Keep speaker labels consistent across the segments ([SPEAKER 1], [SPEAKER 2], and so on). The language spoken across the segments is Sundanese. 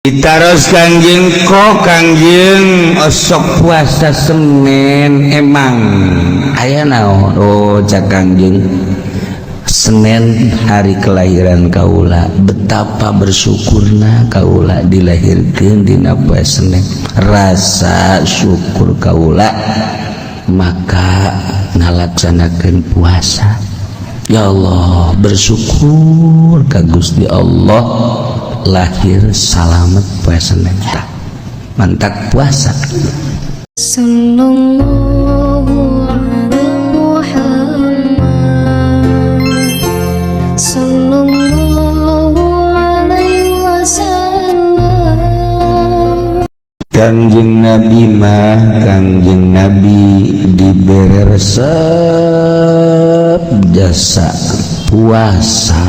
[SPEAKER 1] Ditaros Kangjeng, kok Kangjeng osok puasa Senin, emang aya naon? Oh, cak Kangjeng, Senin hari kelahiran kaula, betapa bersyukurna kaula dilahirkeun dina poe Senin. Rasa syukur kaula maka ngalaksanakeun puasa. Ya Allah, bersyukur ka Gusti Allah lahir salamet poe Senin, tah mantak puasa.
[SPEAKER 2] Sallallahu ala Muhammad, Sallallahu alaihi wasallam.
[SPEAKER 1] Kangjeng Nabi mah, Kangjeng Nabi dibere resep jasa puasa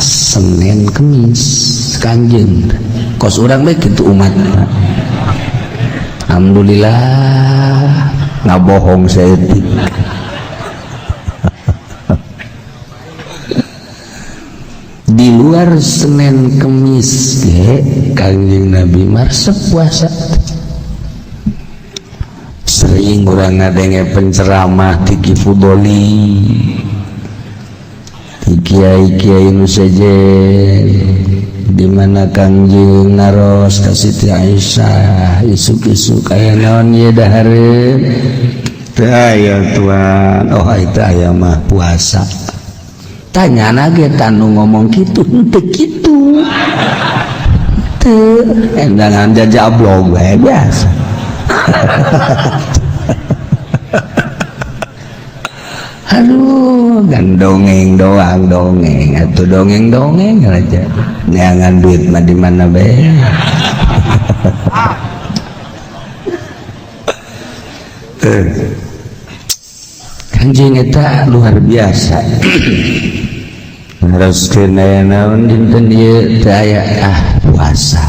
[SPEAKER 1] Senin Kemis. Kangjeng kos urang bae kitu umat. Alhamdulillah, ngabohong saeutik. Di luar Senin Kemis ge Kangjeng Nabi mah resep puasa. Sering urang ngadenge penceramah ti Ki Fudoli, ti kiai-kiai nu sejen, di mana Kangjeng naros ka Siti Aisyah, "Isuk-isuk aya naon ieu dahareun?" "Teu aya, Tuan." "Oh, itu aya mah puasa." Tanya ge tanu ngomong kitu henteu kitu teu endangan jajablog bae biasa. Aduh, kan dongeng doang, dongeng atau dongeng dongeng aja, neangan duit mah di mana bae. Kanjeng eta luar biasa. Naroskeun aya naon dinten ieu? Teu aya, ah puasa.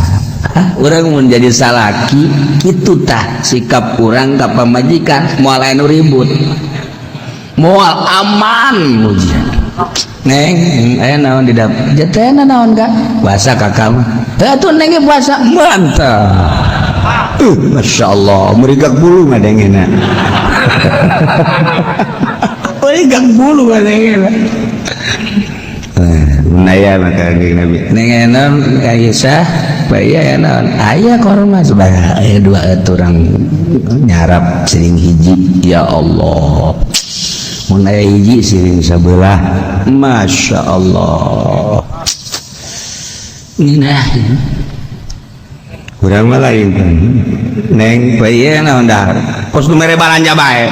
[SPEAKER 1] Ah, urang mun jadi salaki kitu tah sikap urang ka pamajikan, moal aya nu ribut, moal aman ujian. "Neng, aya naon di dapur?" "Jatena naon, Kak?" "Puasa kakak mah." "Teu atuh, Neng ge puasa." Mantap. Masya Allah, merigak bulu ngadengena. Merigak bulu ngadengena. Naya maka Kangjeng Nabi. "Neng, aya naon, Aisyah?" "Bae aya naon?" "Aya korma sabaraha?" "Aya dua urang nyarap siring hiji." Ya Allah. Mun aya hiji siring sabelah. Masya Allah. Nginah. Urang mah lain. "Neng, bae naon dahar?" "Kos nu mere balanja bae.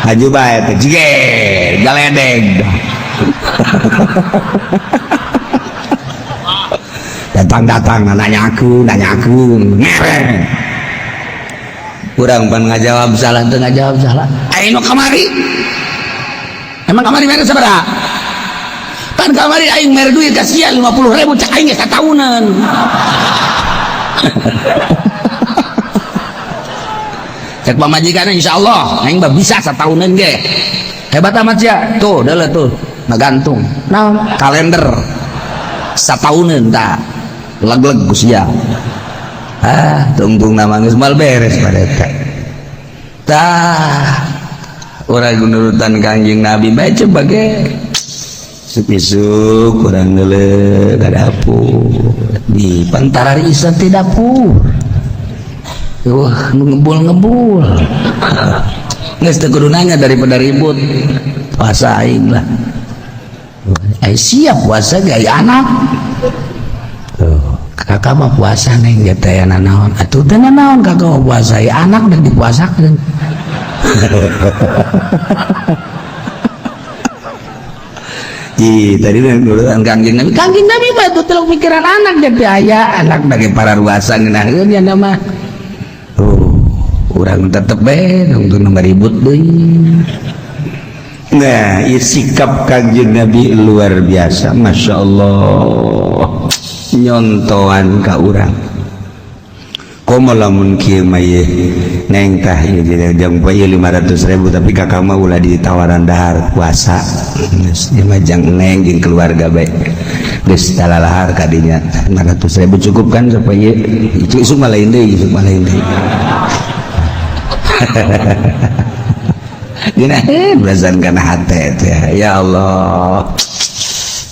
[SPEAKER 1] Haju bae teh jiger galedeg." Datang-datang nanyakeun, nanyakeun, ngereng. Urang pan ngajawab salah teu ngajawab salah. "Ayo nu kamari. Emang kamari mere sabaraha? Pan kamari aing mere duit ka sia 50.000, cak aing geus sataunan." Cek pamajikan, "Insyaallah aing mah bisa sataunan ge. Hebat amat sia." Tuh, deuleu tuh. Ngagantung. Naon? Kalender. Sataunan tah. Leg-leg ku sia. Ah, tungtung nama geus moal beres pada eta. Tah, urang nurutan Kangjeng Nabi bae coba ge. Isuk-isuk urang neuleuh ka dapur. Di pantarar isa ti dapur. Wah, ngebul-ngebul. Geus teu kudu nanya daripada ribut. Puasa aing lah. Ai siap puasa ge aya anak. Tuh, kakak mah puasa, Neng, ge teh aya naon? Atuh teu naon kakak mah puasa, aya anak dan dipuasakeun. Ih, tadi nurutan Kangjeng Nabi. Kangjeng Nabi mah tuh teluk pikiran anak jadi aya anak bagi para ruasan ngeunaheun ya mah. Oh, urang tetep bae tungtung nomor ribut deui. Nah, sikap Kangjeng Nabi luar biasa, Masya Allah, nyontoan ka urang. Komo lamun kieu mah ieu, Neng, tah ieu jang poe ieu 500.000, tapi kakak mah ulah ditawaran dahar, puasa. Geus ieu mah jang Neng jeung keluarga bae. Geus talalahar kadinya 500.000 cukup kan supaya itu isuk mah lain deui, isuk mah lain deui. Gina belasan kana hate teh ya Allah.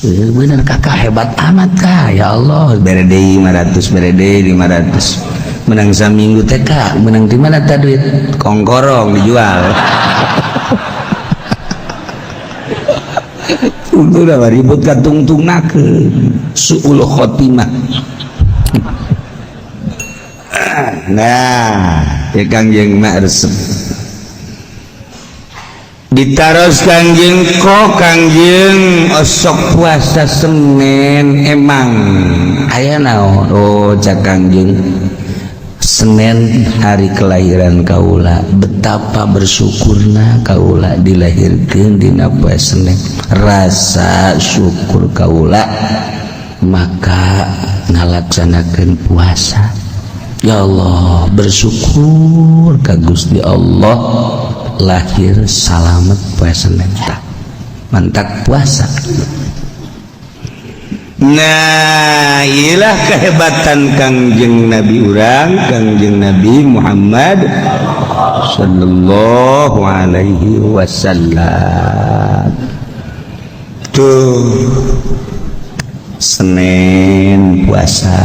[SPEAKER 1] Bener kakak hebat amat kak ya Allah, bere deui 500, bere deui 500, menang saminggu teh kak, menang di mana tah duit kongkorong dijual. Udah ribut ka tungtungnakeun suul khotimah. Nah ya Kangjeng mah resep ditaros Kangjeng kok Kangjeng osok puasa Senin emang aya naon? Oh cak Kangjeng, Senin hari kelahiran kaula, betapa bersyukurna kaula dilahirkeun dina poe Senin, rasa syukur kaula maka ngalaksanakeun puasa. Ya Allah, bersyukur ka Gusti Allah lahir salamet poe Senin tah mantak puasa. Nah ilah kehebatan Kangjeng Nabi urang, Kangjeng Nabi Muhammad sallallahu alaihi wasallam. Tuh Senin puasa.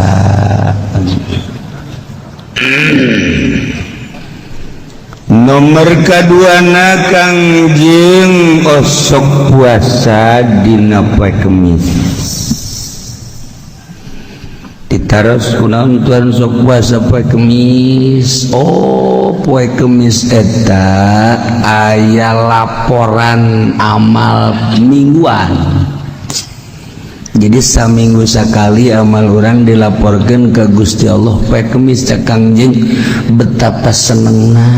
[SPEAKER 1] Nomor kaduana Kangjeng osok puasa dina poe Kemis. Ditaros kunaon tuan sok puasa poe Kemis? Oh poe Kemis eta aya laporan amal mingguan. Jadi saminggu sekali amal orang dilaporkan ke Gusti Allah poe Kemis. Cak Kangjeng betapa senengna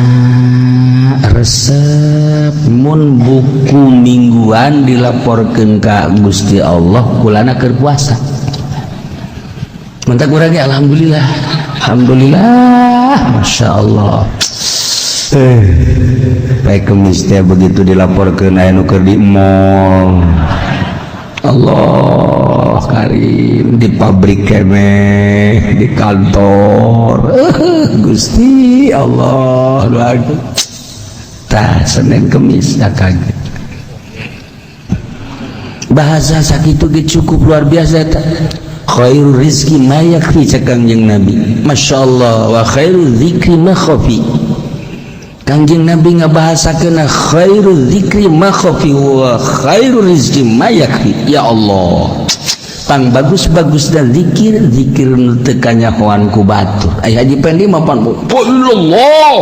[SPEAKER 1] resep mun buku mingguan dilaporkan ke Gusti Allah kulana keur puasa. Mantak urang ge alhamdulillah, alhamdulillah, masya Allah. Poe Kemis teh begitu dilaporkan aya nu keur di mall, Allah Karim, di pabrik kemeh, di kantor, Gusti Allah lagi. Tah Senin Kemis dah kaget. Bahasa sakitu ge cukup luar biasa eta. Khairur rizki ma yakfi cak Kangjeng Nabi. Masya Allah wa khairul zikri ma khafi. Kangjeng Nabi ngabahasakeun khairul zikri ma khafi wa khairur rizki ma yakfi. Ya Allah, pang bagus-bagus dan zikir zikir nu teu kanyahoan ku batur. Ai Haji Pendi mah pan illallah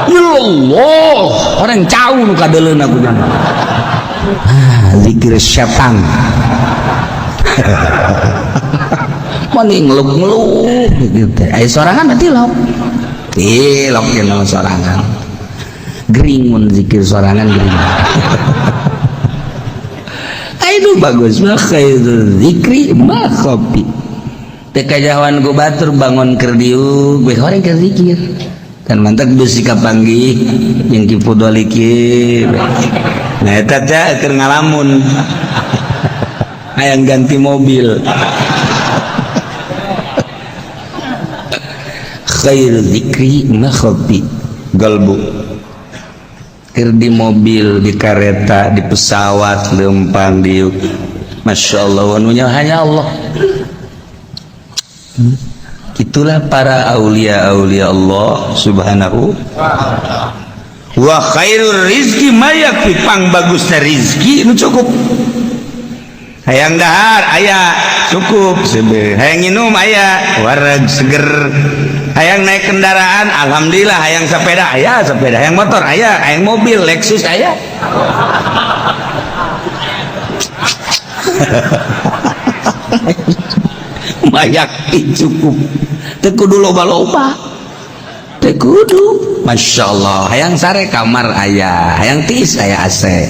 [SPEAKER 1] illallah, orang cau nu kadeuleuna ku nya. Ah, zikir setan. Mani ngeluk-ngeluk gitu teh. Ai sorangan mah tilok. Tilok dina sorangan. Gering mun zikir sorangan gering. Itu bagus mah khairul zikri ma khafi. Teu kajahoan ku batur bangun keur diuk we horeng keur zikir. Kan mantak beusi kapanggih jeung Ki Fudoli kieu. Nah eta teh keur ngalamun. Hayang ganti mobil. Khairul zikri ma khafi. Galbu keur di mobil, di kereta, di pesawat, lempang diuk. Masya Allah, wanunya hanya Allah. Itulah para aulia-aulia Allah subhanahu wa khairur rizki ma yakfi. Pang bagusna rizki nu cukup. Hayang dahar aya cukup, hayang nginum aya wareg seger, hayang naik kendaraan alhamdulillah, hayang sepeda aya sepeda, hayang motor aya, hayang mobil Lexus aya. Mayak cukup, teu kudu loba-loba, teu kudu. Masya Allah, hayang sare kamar aya, hayang tiis aya AC.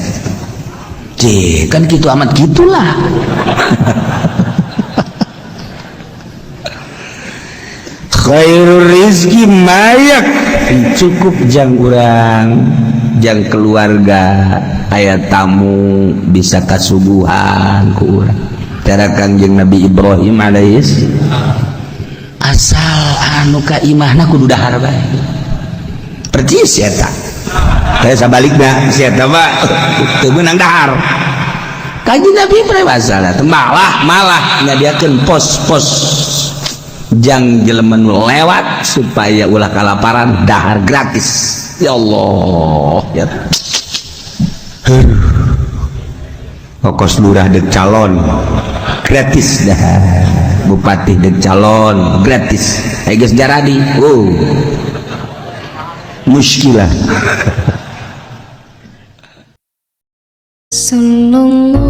[SPEAKER 1] Cih, kan gitu amat gitulah. Khairur rizki mayak cukup jang urang, jang keluarga, aya tamu bisa kasuguhan ku urang. Cara Kangjeng Nabi Ibrahim alaihis asal anu ka imahna kudu dahar bae. Percis ya tak? Kayak sabalikna si eta mah teu meunang dahar. Kanjeng Nabi Ibrahim masalah malah malah nyadiakeun pos-pos jang jelema nu lewat supaya ulah kalaparan, dahar gratis. Ya Allah ya. Aduh. Kokos lurah dek calon gratis dahar, bupati dek calon gratis. Ai geus jaradi, oh muskilah.
[SPEAKER 2] Sallallahu